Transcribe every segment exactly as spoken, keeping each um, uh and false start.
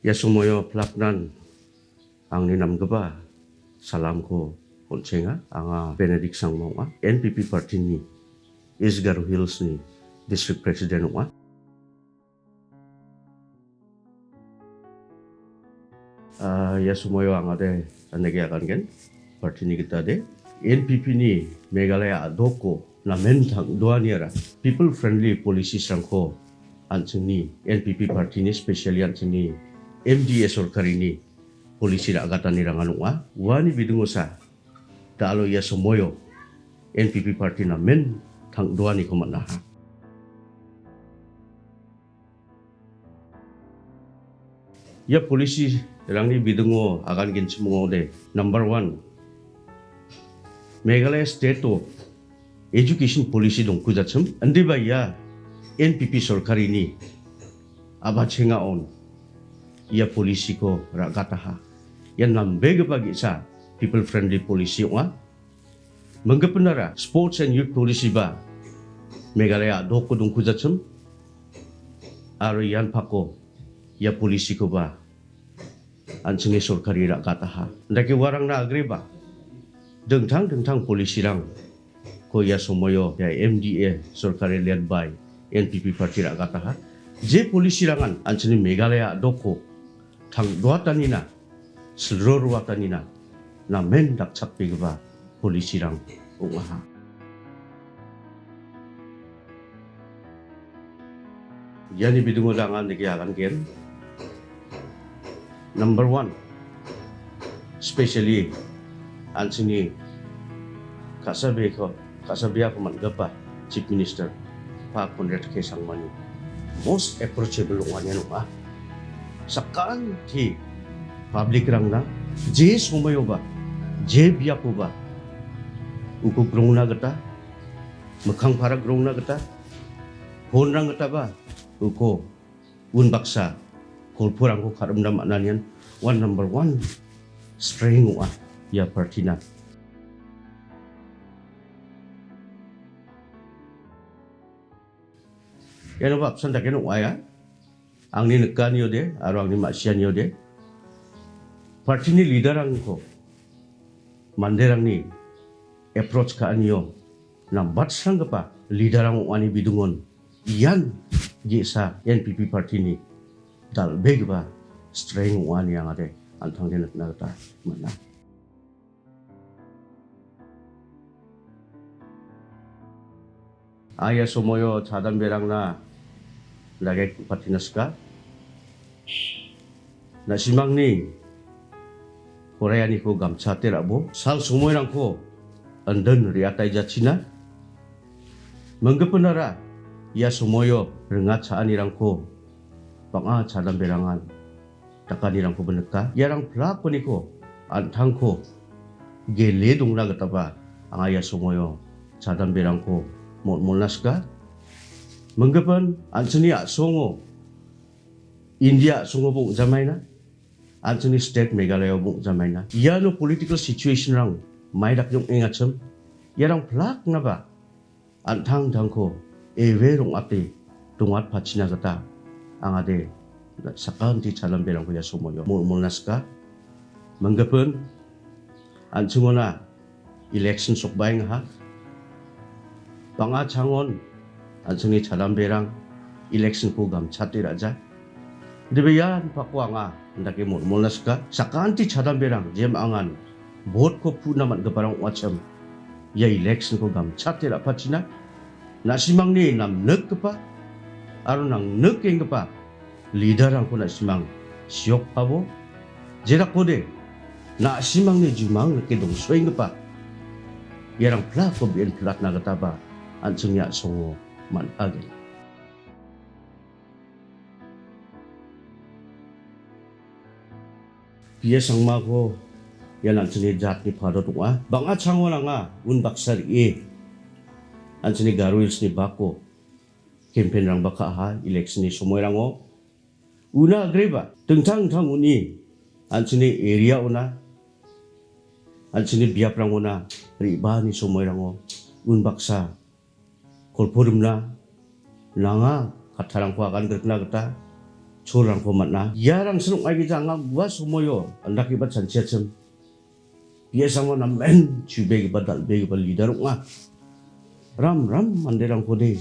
Ia somoio plaknan angni namgipa salamko on·chenga. Anga Benedict Sangma ong·a. N P P party-ni East Garo Hills-ni district president ong·a. Ah, ia somoio angade andake agangen party-ni gitade N P P-ni Meghalaya a·doko namen tang·doaniara people friendly policies-rangko an·chingni N P P party-ni, specially an·chingni M D A sorkarini policy ra·gatanirangan ong·a. Uani bidingosa da·alo ia somoio N P P party namen tang·doaniko man·aha. Ia policy-rangni bidingo agangenchim ong·ode, number one, Meghalaya state-o education policy dongkujachim, indiba ia N P P sorkarini a·bachengaon ia policy-ko ra·gataha. Ia nambegipa ge·sa people friendly policy ong·a. Minggipinara sports and youth policy-ba Meghalaya a·doko dongkujachim, aro ian pako ia policy-koba an·chingni sorkari ra·gataha. Dake uarangna agreba dingtang dingtang policy-rangko ia somoio ia M D A sorkari led by N P P party ra·gataha. Je policy-rangan an·chingni Meghalaya a·doko tang·doatanina, silro roatanina namen dakchakbegipa policy-rang ong·aha. Iani bidingo anga nike agangen. Number one, specially an·chingni ka·sabeko, ka·sabeako man·gipa Chief Minister Pa Conrad K Sangmani most approachable ong·anian ong·a. Sakanti public-rangna je somoioba, je biapoba uko grongna gita, mikkang parak grongna gita, phone-rang gitaba uko unbaksa kolporangko ka·rimna man·anian one number one strength ong·a ia party-na. Ianoba apsan dake ong·aia. Angni nikaniode aro angni ma·sianiode party-ni leader-rangko manderangni approach ka·anio nambatsranggipa leader-rang ong·ani bidingon ian ge·sa N P P party-ni dal·begipa strength ong·a ine angade an·tangde nikna gita man·a. Ia somoio chadamberangna dake party-na sika. Na·simangni poraianiko gamchate ra·bo. Sal somoirangko andin re·ataijachina. Minggipinara ia somoio ringa cha·anirangko bang·a chadamberangan dakanirangkoba nika. Iarang plakoniko an·tangko gele dongna gitaba anga ia somoio chadamberangko mol·molna sika. Minggipin an·chingni a·songo India a·songoba ong·jamaina, an·chingni state Meghalaya-oba ong·jamaina. Iano political situation-rang mai dake ong·engachim, iarang plaknaba an·tangtangko ewe rong·ate dongatpachina gita angade sakanti chadamberangko ia somoio mol·molna sika. Minggipin an·chingona election sokbaengaha. Bang·a changon an·chingni chadamberang election-ko gamchate ra·ja. Dibe ian pako anga indake mol·molna sika. Sakanti chadamberang jem angan vote-ko puna man·giparang ong·achim. Ia election-ko gamchate ra·pachina. Na·simangni namnikgipa aro nangnikenggipa leader-rangko na·simang siokpabo. Jedakode na·simangni jumang rike dongsoenggipa iarang plako be·en platna gitaba an·chingni a·songo man·agen. P A Sangmako ian an·chingni jatni padot ong·a. Bang·a changon anga unbaksa re·e an·chingni Garo Hills-ni bako campaign-rangba ka·aha election-ni somoirango. Una agreba dingtang dingtang uni an·chingni area-ona, an·chingni biaprangona re·baani somoirango unbaksa kolporimna nanga kattarangko agan grikna gita cholrangko man·a. Iarangsin ong·aigija anga ua somoio andakgipa chanchiachim B S amo namen chubegipa, dal·begipa leader ong·a. Ram, ram manderangkode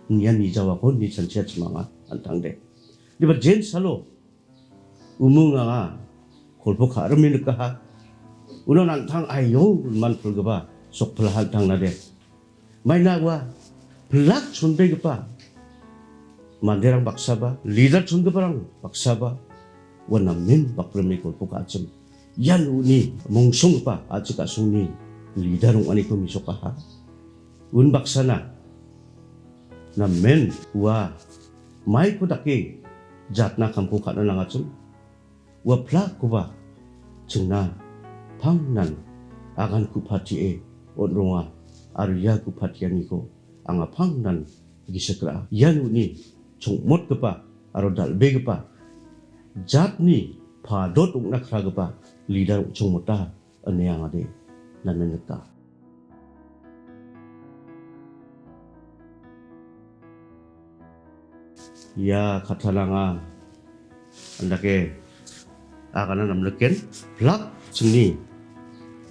nian nijawako ni chanchiachim anga an·tangde. Diba jen salo umung anga kolpo ka·rime nikaha. Uno nantang aio manpilgipa sokpilaha an·tangnade. Maina ua pilak chonbegipa manderang baksaba, leader chongiparang baksaba, ua namen bakrime kolpo ka·achim. Ian uni mongsonggipa a·chik a·songni leader ong·aniko mesokaha. Unbaksana namen ua maiko dake jatna kamko ka·na nangachim. Ua pilakkoba chingna pangnan agan ku·patie on·ronga aro ia ku·patianiko anga pangnan gisik ra·a. Ian uni chongmotgipa aro dal·begipa jatni padot ong·na kragipa leader ong·chongmota ine angade namen nika. Ia kattaranga andake agana namliken pilak chingni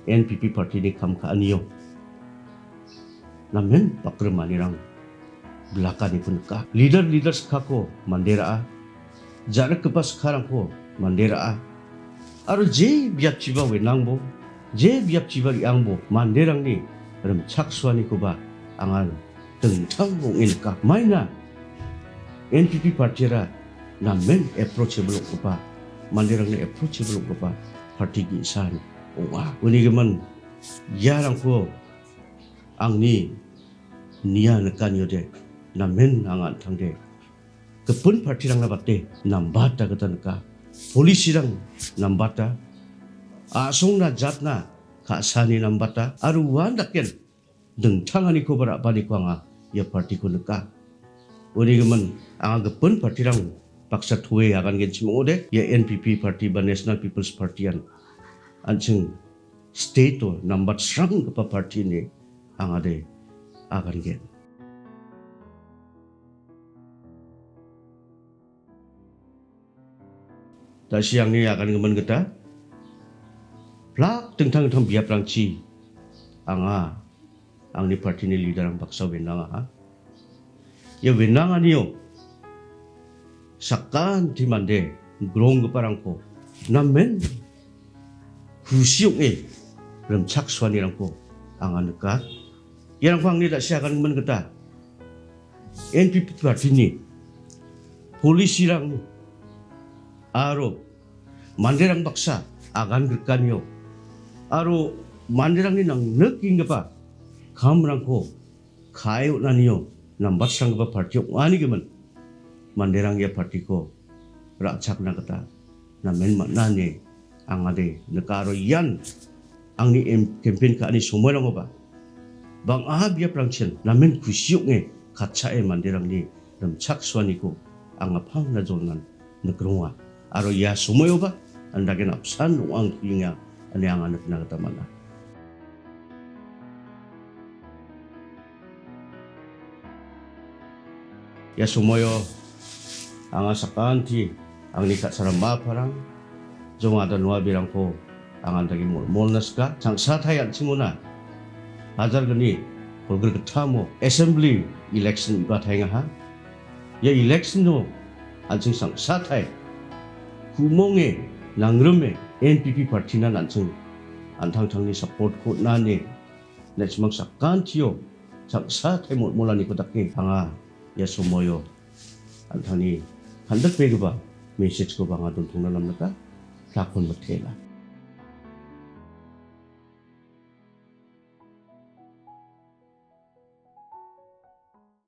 N P P party-ni kam ka·anio namen bakrim manderang bilakaniko nika. Leader, leader sikkako mande ra·a. Ja·rikgipa sikkarangko mande ra·a. Aro je biapchiba wenangbo, je biapchiba re·angbo manderangni rimchaksoanikoba anga dingtang ong·e nika. Maina N P P party-ara namen approachable ong·gipa, manderangni approachable ong·gipa party ge·sa ong·a. Unigimin iarangko angni nia nikaniode namen anga an·tangde gipin partirangna bate nambata gita nika. Policyrang nambata, a·songna jatna ka·sani nambata, aro uan daken dingtanganikoba ra·baaniko anga ia partiko nika. Unigimin anga gipin partirang baksa toe agangenchim ong·ode, ia N P P party ba National People's Partyan an·ching state-o nambatsranggipa party ine angade agangen. Da·si angni agangimin gita, plak dingtang dingtang biaprangchi anga angni party-ni leader-rang baksa wenangaha. Ia wenanganio sakanti mande gronggiparangko namen kusi ong·e rimchaksoanirangko anga nika. Iarangko angni da·si agangimin gita N P P party-ni policyrang aro manderang baksa agan grikanio aro manderangni nangnikenggipa kamrangko ka·e on·anio nambatsranggipa party ong·anigimin manderang ia party-ko ra·chakna gita namen man·a ine angade nika aro ian angni em-, campaign ka·ani somoirangoba bang·a biaprangchin namen kusi ong·e katchae manderangni rimchaksoaniko anga pangna jolnan nikronga. Aro ia somoioba andaken apsan ong·a ong·kuenga ine anga nikna gita man·a. Ia somoio anga sakanti angni ka·sara ma·aparang, jong ada noaberangko anga dagi mol-, molna sika. Changsatai an·chingona hajar gni kolgrik gittamo assembly election iba taengaha. Ia election-o an·ching changsatai ku·monge nangrime N P P party-nan an·ching an·tangtangni support-ko on·a ine nechimang sakantio changsatai molmolaniko dake anga ia somoio an·tangni kandikbegipa message-koba anga dontongna namnika, plakon mitela.